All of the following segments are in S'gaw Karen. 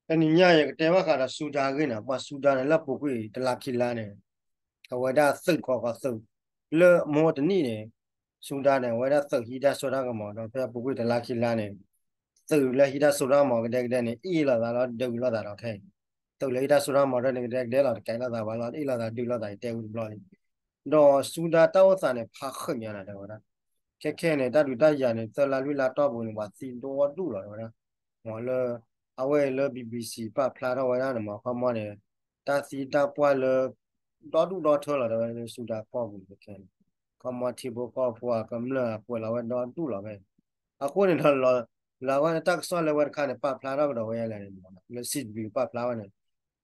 တနံၤညါယကတဲဘၣ်ဃးဒီးစူဒၤအဂ့ၢ်န့ၣ် ပှၤစူဒၤန့ၣ် လၢပူၤကွံာ်တလါခံလါန့ၣ် အဝဲဒၣ်သုးကီးကီးသုး လၢမိၢ်တနံၣ်န့ၣ် စူဒၤန့ၣ် အဝဲဒၣ်သုးဟံးတၢ်စိတၢ်ကမီၤဒီး ဖဲပူၤကွံာ်တလါခံလါန့ၣ် သုးလၢဟံးတၢ်စိတၢ်ကမီၤကဒဲကဒဲန့ၣ် အ့ၣ်လိာ်သးလီၤဒုးလိာ်သးဒီးခဲအံၤ သုးလၢဟံးတၢ်စိတၢ်ကမီၤဒီးန့ၣ် ကဒဲကဒဲလီၤ တကဲလိာ်သးဘၣ်လီၤ အ့ၣ်လိာ်သးဒုးလိာ်သး ယတဲဝံၤတဘျီလံ ဒီးစူဒၤတၢ်အိၣ်သးန့ၣ် ဖးဃုာ်ညါနၤတဲဝဲဒၣ် ခဲခဲန့ၣ် တၢ်ဒုးတၢ်ယၤန့ၣ် သၢလါလွံၢ်လါတီၢ်ပူၤန့ၣ် ပှၤသံဒိၣ်ဒိၣ်လီၤတဲဝဲဒၣ် မ်လၢ အဝဲအံၤလၢ ဘံၣ်ဘံၣ်စံၣ် ပာ်ဖျါထီၣ်ဝဲဒၣ်န့ၣ် မ်ခီမီန့ၣ် တၢ်သံတၢ်ပှၢ်လၢ ဒီဒူၣ်ဒီထၢလီၤတဲဝဲလၢစူဒၤကီၢ်ပူၤန့ၣ်ခဲခဲန့ၣ် ခီမီထံဖိကီၢ်ဖိအကမျၢၢ်အကွဲးလီၤဝဲ ဒီဒူၣ်လီၤဖဲ အဃိန့ၣ်ဒီး လၢအဝဲတၢ်ကစီၣ်လၢဝဲတခါန့ၣ် ပာ်ဖျါထီၣ်ကဒီးဝဲလဲၣ်န့ၣ် လၢ စံၣ်တဘျုး ပာ်ဖျါဝဲန့ၣ်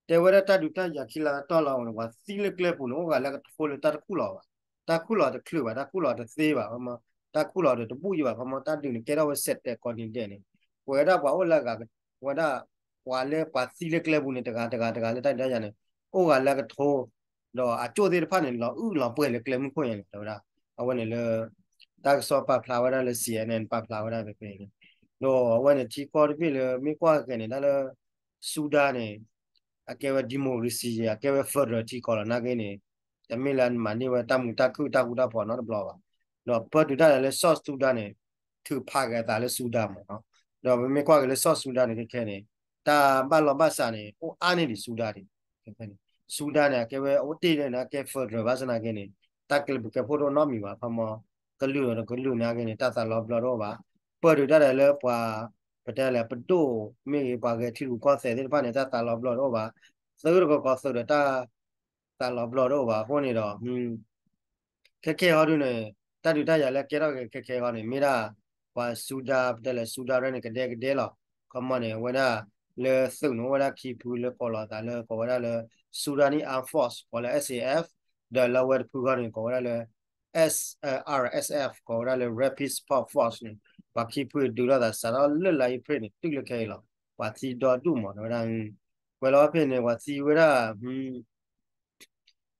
တဲဝဲဒၣ်တၢ်ဒုးတၢ်ယၤခံလါတီၢ်လီၤန့ၣ် ပှၤသံလၢကျဲပူၤန့ၣ် အိၣ်ဂၤလၢကထိလၢတၢ်တခူၣ်လီၤဘၣ် တၢ်ခူၣ်လီၤတချုးဘၣ် တၢ်ခူၣ်လီၤတသ့ဘၣ် ခီမီ တၢ်ခူၣ်လီၤဒီးတဘူၣ်ယံၤဘၣ် ခီမီ တၢ်ဒုးန့ၣ်ကဲထီၣ်ဝဲစဲးတဲာ်ကီးနံၤဒဲးန့ၣ် ပဝဲဒၣ်ပှၤအိၣ်လၢအဂၤ ဝဲဒၣ် ပှၤလၢပှၤသံလၢကျဲပူၤန့ၣ် တဂၤတဂၤတဂၤလၢတၢ်ဒုးတၢ်ယၤန့ၣ် အိၣ်ဂၤလၢကထိ ဒီးအကၠိၣ်သ့ၣ်တဖၣ်န့ၣ် လီၤအုၣ်လီၤပှဲၤလၢကျဲမုၢ်ခိၣ်ညါန့ၣ် တဲဝဲဒၣ် အဝဲန့ၣ်လၢ တၢ်ကစီၣ်ပာ်ဖျါဝဲဒၣ်လၢ စံၣ်အဲၣ်အဲၣ် ပာ်ဖျါဝဲဒၣ်ဖဲဖဲန့ၣ် ဒီးအဝဲန့ၣ်ထံကီၢ်တဘ့ၣ်လၢမ့ၢ်ကွၢ်က့ၤန့ၣ် တၢ်လၢ စူဒၤန့ၣ် အကဲဝဲ democracy အကဲဝဲ federal ထံကီၢ်လီၤနာ်က့န့ၣ် တမ့ၢ်လၢမၤန့ၢ်ဝဲတၢ်မုာ်တၢ်ခုၣ်တၢ်ဃူတၢ်ဖိးနီတဘျီဘၣ် ဒီးပၢတုၤတၢ်ဒီးလၢ South Sudan န့ၣ် ထုးဖးက့ၤအသးလၢစူဒၤမ့ၢ်နီၤ ဒီးပမ့ၢ်ကွၢ်က့ၤလၢ South Sudan န့ၣ် ခဲခဲန့ၣ် တၢ်ဘၣ်လီၤဘၣ်စးန့ၣ် အိၣ်အါန့ၢ်ဒံးစူဒၤဒံး ခဲခဲန့ၣ် စူဒၤန့ၣ် အကဲဝဲအဝဲတ့ၢ်န့ၣ် အကဲ federal ဘၣ်ဆၣ်နာ်က့န့ၣ် တၢ်ကဲဘျုးကဲဖှိၣ်တအိၣ်နီတမံၤဘၣ် ခီမီ ကလုာ်ဒီးကလုာ်နာ်က့န့ၣ် တၢ်သးလီၤဘျီတအိၣ်ဘၣ် ပၢတုၤတၢ်ဒီးလၢပှၤ ပတဲလဲၣ် ပဒိၣ်မ့ၢ်ဂ့ၤ ပှၤဂဲၤထံရူၢ်ကီၢ်သဲးသ့ၣ်တဖၣ်န့ၣ် တၢ်သးလီၤဘျီတအိၣ်ဘၣ် သုးတကီၢ်ကီၢ်သုးဒီးတၢ် သးလီၤဘျီတအိၣ်ဘၣ်အဃိန့ၣ်ဒီး ခဲခဲဟီဒုန့ၣ် တၢ်ဒုးတၢ်ယၤလၢကဲထီၣ်က့ၤခဲခဲဟီန့ၣ် မ့ၢ်ဒၣ် ပှၤစူဒၤ ပတဲလဲၣ် စူဒၤရဲၣ်န့ၣ် ကဒဲကဒဲလီၤ ခီမီန့ၣ် အဝဲဒၣ် လၢသုးန့ၣ် အိၣ်ဝဲဒၣ်ခံဖုလၢကိးလီၤသးလၢ ကိးဝဲဒၣ်လၢ Sudanese Armed Force ကိးလၢ S A F ဒီးလၢအဝဲတဖုဃီန့ၣ် ကိးဝဲဒၣ်လၢ S R S F ကိးဝဲဒၣ်လၢ Rapid Support Force န့ၣ် ပှၤခံဖုဒုးလိာ်သးစးထီၣ်လၢလါအ့ဖြ့ၣ်န့ၣ် တုၤလၢခဲအံၤလီၤ ပှၤသံဒီဒူၣ်မး တဲဝဲဒၣ် ကွဲးလီၤဖဲန့ၣ် ပှၤသံဝဲဒၣ်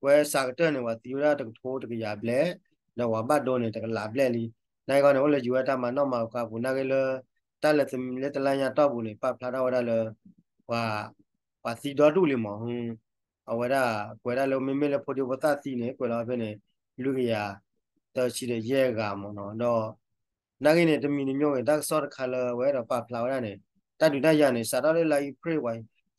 ဝဲစးကတၢၢ်န့ၣ် ပှၤသံဝဲဒၣ်တကထိတကယၤဘျဲၣ်, ဒီးပှၤဘၣ်ဒိန့ၣ် တကလးဘျဲၣ်လံ. နာ်က့န့ၣ် အိၣ်လၢယိၤဝဲတၢ်မၤနီၣ်မၤဃါပူၤ နာ်က့လၢ တၢ်လၢလၢတလါညါတီၢ်ပူၤန့ၣ် ပာ်ဖျါထီၣ်ဝဲဒၣ်လၢ ပှၤ ပှၤသံဒီဒူၣ်လံမး, အဝဲဒၣ် ကွဲးဒၣ်လၢမ့မ့ၢ်လၢဖိဒံဖိသၣ်သံန့ၣ် ကွဲးလီၤဖဲန့ၣ် လွံၢ်ကယၤ သၢဆံဒီးယဲၢ်ဂၤမးနီၤ ဒီး နာ်က့န့ၣ် တမံၤတမံၤဂ့ၤ တၢ်ကစီၣ်တခါလၢအဝဲအဲၣ်ဒိးပာ်ဖျါဝဲဒၣ်န့ၣ် တၢ်ဒုးတၢ်ယၤန့ၣ် စးထီၣ်လၢလါအ့ဖြ့ၣ်ဝဲ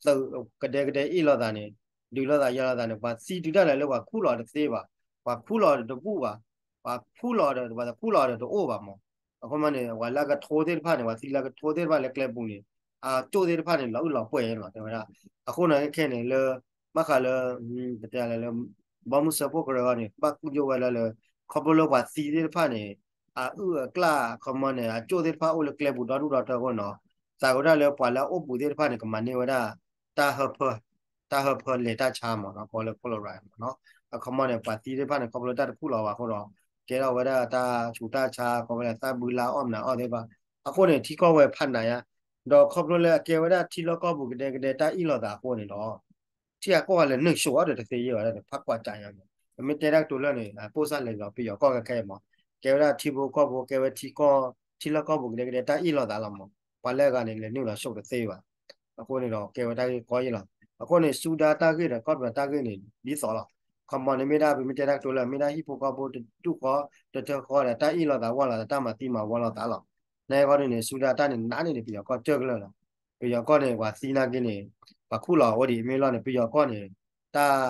သုးကဒဲကဒဲအ့ၣ်လိာ်သးန့ၣ် ဒုးလိာ်သးယၤလိာ်သးန့ၣ် ပှၤသံတုၤတၢ်လဲၣ်လၢပှၤခူၣ်လီၤတသ့ဘၣ်, ပှၤခူၣ်လီၤဒီးတဘူၣ်ဘၣ်, ပှၤခူၣ်လီၤဒီး ပှၤခူၣ်လီၤဒီးတအိၣ်ဘၣ်မး, အဃိမးန့ၣ် ပှၤလၢကထိသ့ၣ်တဖၣ်န့ၣ် ပှၤသံလၢကထိသ့ၣ်တဖၣ်လၢကျဲပူၤန့ၣ် အကၠိၣ်သ့ၣ်တဖၣ်န့ၣ် လီၤအုၣ်လီၤပှဲၤလီၤ တဲဝဲဒၣ်, အဃိန့ၣ်ခဲခဲန့ၣ်လၢ ဘၣ်ဃးလၢ ပတဲလၢ ဘီမုၢ်စၢဖှိၣ်ကရၢအဂီၢ်န့ၣ် ဘၣ်ကူၣ်ယိၣ်ဝဲဒၣ်လၢ ခီဖျိလၢပှၤသံသ့ၣ်တဖၣ်န့ၣ် အအုၣ်အကျၣ် အခီမီန့ၣ် အကၠိၣ်သ့ၣ်တဖၣ်အိၣ်လၢကျဲပူၤဒီဒူၣ်ဒီထၢအဃိန့ၣ် သးဝဲဒၣ်လၢပှၤလၢအအိၣ်ဘူးသ့ၣ်တဖၣ်န့ၣ် ကမၤန့ၢ်ဝဲဒၣ် တၢ်ဟၢဖၢ တၢ်ဟၢဖၢလဲၤတၢ်ဆါမးနီၤ ကိးလၢ cholera မးနီၤ, အခီမီန့ၣ် ပှၤသံသ့ၣ်တဖၣ်န့ၣ် ခီဖျိတၢ်တခူၣ်လီၤဘၣ်အဃိဒီး ကဲထီၣ်ဝဲဒၣ်တၢ်ဆူးတၢ်ဆါ ကိးဝဲဒၣ်သၣ်ဘုလါအီၣ်မနုၤအီၣ်သ့ၣ်တဖၣ်, အဃိန့ၣ် ထံကီၢ်ဝဲဖးနးယါ, ဒီးခီဖျိလၢအကဲဝဲဒၣ်ထံလီၢ်ကီၢ်ပူၤကဒဲကဒဲတၢ်အ့ၣ်လိာ်သးအဃိန့ၣ်ဒီး ထံအကီၢ်လၢနုာ်ဆိးအီၤဒီးတသ့ယဲၢ်ဘၣ်ဒီး ဖးကွၢ်ကၢ်ညါမး, ပမ့ၢ်တဲတၢ်ကတိၤလၢန့ၣ် ပိၢ်စၢ်လဲၤလီၤပယီၤကီၢ်ခဲခဲအံၤမး, ကဲဝဲဒၣ်ထံဖိကီၢ်ဖိ ကဲဝဲထံကီၢ် ထံလီၢ်ကီၢ်ပူၤကဒဲကဒဲတၢ်အ့ၣ်လိာ်သးလီၤမး, ပှၤလၢအဂၤန့ၣ် လဲၤနုာ်လီၤဆိးတသ့ဘၣ်, အဃိန့ၣ်ဒီး ကဲဝဲတၢ်ဂ့ၢ်ကီယဲၢ်လီၤ, အဃိန့ၣ် စူဒၤတၢ်ဂ့ၢ်ဒီးကီၢ်ပယီၤတၢ်ဂ့ၢ်န့ၣ် ဒ်သိးလီၤ, ခီမီန့ၣ်မ့ၢ်ဒၣ် ပမ့ၢ်တဲတၢ်ကတိၤလၢ မ့ၢ်ဒၣ်ဟံၣ်ဖိဃီဖိတဒူၣ်ဃီ တထၢဃီဒီး တၢ်အ့ၣ်လိာ်သးဝီလိာ်သး တၢ်မၤသံမၤဝီလိာ်သးလီၤ, နာ်က့အဃိန့ၣ် စူဒၤတၢ်န့ၣ် နးန့ၢ်ဒံးပယီၤကီၢ်ကၢၢ်ကလၢာ်လီၤ, ပယီၤကီၢ်န့ၣ် ပှၤသံနာ်က့န့ၣ် ပှၤခူၣ်လီၤအိၣ်ဒံး မ့ၢ်လီၤန့ၣ် ပယီၤကီၢ်န့ၣ် တၢ်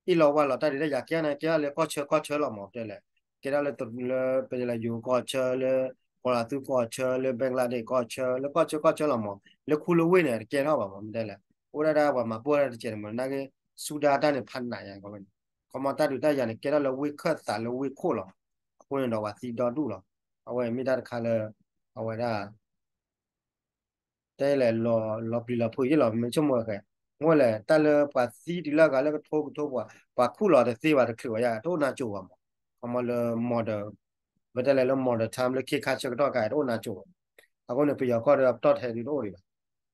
အ့ၣ်လိာ်ဝီလိာ်တၢ်ဒုးတၢ်ယၤကဲန့ၣ် ကဲထီၣ်လၢကီၢ်ဆၢကီၢ်ဆၢလီၤမး တဲလဲၣ်, ကဲထီၣ်လၢ လၢပယီၤကီၢ်ဆၢ လၢကီၢ်လၤသူကီၢ်ဆၢ လၢ Bangladesh ကီၢ်ဆၢ လၢကီၢ်ဆၢကီၢ်ဆၢလီၤမး, လၢခူလၢဝ့ၢ်န့ၣ် တကဲထီၣ်ဘၣ်မး မ့ၢ်တဲလဲၣ်, အိၣ်ဒၣ်ဒၣ်ပှၤမၤပိၢ်တၢ်တကဲးန့ၣ်မး နာ်က့ စူဒၤတၢ်န့ၣ် ဖးနးယါကီးဝဲန့ၣ်, ခီမီတၢ်ဒုးတၢ်ယၤန့ၣ် ကဲထီၣ်လၢဝ့ၢ်ခၢၣ်သးလၢဝ့ၢ်ခိၣ်လီၤ, အဃိန့ၣ်ဒီးပှၤသံဒီဒူၣ်လီၤ, အဝဲမ့ၢ်တၢ်တခါလၢ အဝဲဒၣ် တဲလဲၣ် လီၤပျံၤလီၤဖုးယဲၢ်လီၤ မ့ၢ်ဆိကမိၣ်ဃဲ, မ့ၢ်လဲၣ် တၢ်လၢပှၤသံတုၤလၢအဂၤလၢကထိကထိပှၤ ပှၤခူၣ်လီၤတသ့ဘၣ်တချုးဘၣ်ယါ တအိၣ်နါစိၤဘၣ်မး, ခီမီလၢ modern ပတဲလဲၣ်လၢ modern time လၢခ့ခါဆၢကတီၢ်ခါ တအိၣ်နါစိၤဘၣ်, အဃိန့ၣ် ပယီၤကီၢ်ဒီးပတီၢ်ထဲဒုးတအိၣ်ဒံးဘၣ်,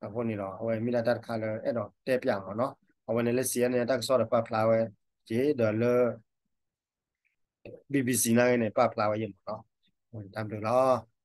အဃိန့ၣ်ဒီး အဝဲမ့ၢ်ဒၣ်တၢ်တခါလၢအဲၣ်ဒိးတဲပၠးမးနီၤ, အဝဲန့ၣ်လၢ စံၣ်အဲၣ်အဲၣ်န့ၣ် တၢ်ကစီၣ်ဒီးပာ်ဖျါဝဲ က့ဒီးလၢ BBC နာ်က့န့ၣ် ပာ်ဖျါဝဲယဲၢ်မးနီၤ, တၢ်ဘျုးလီၤ.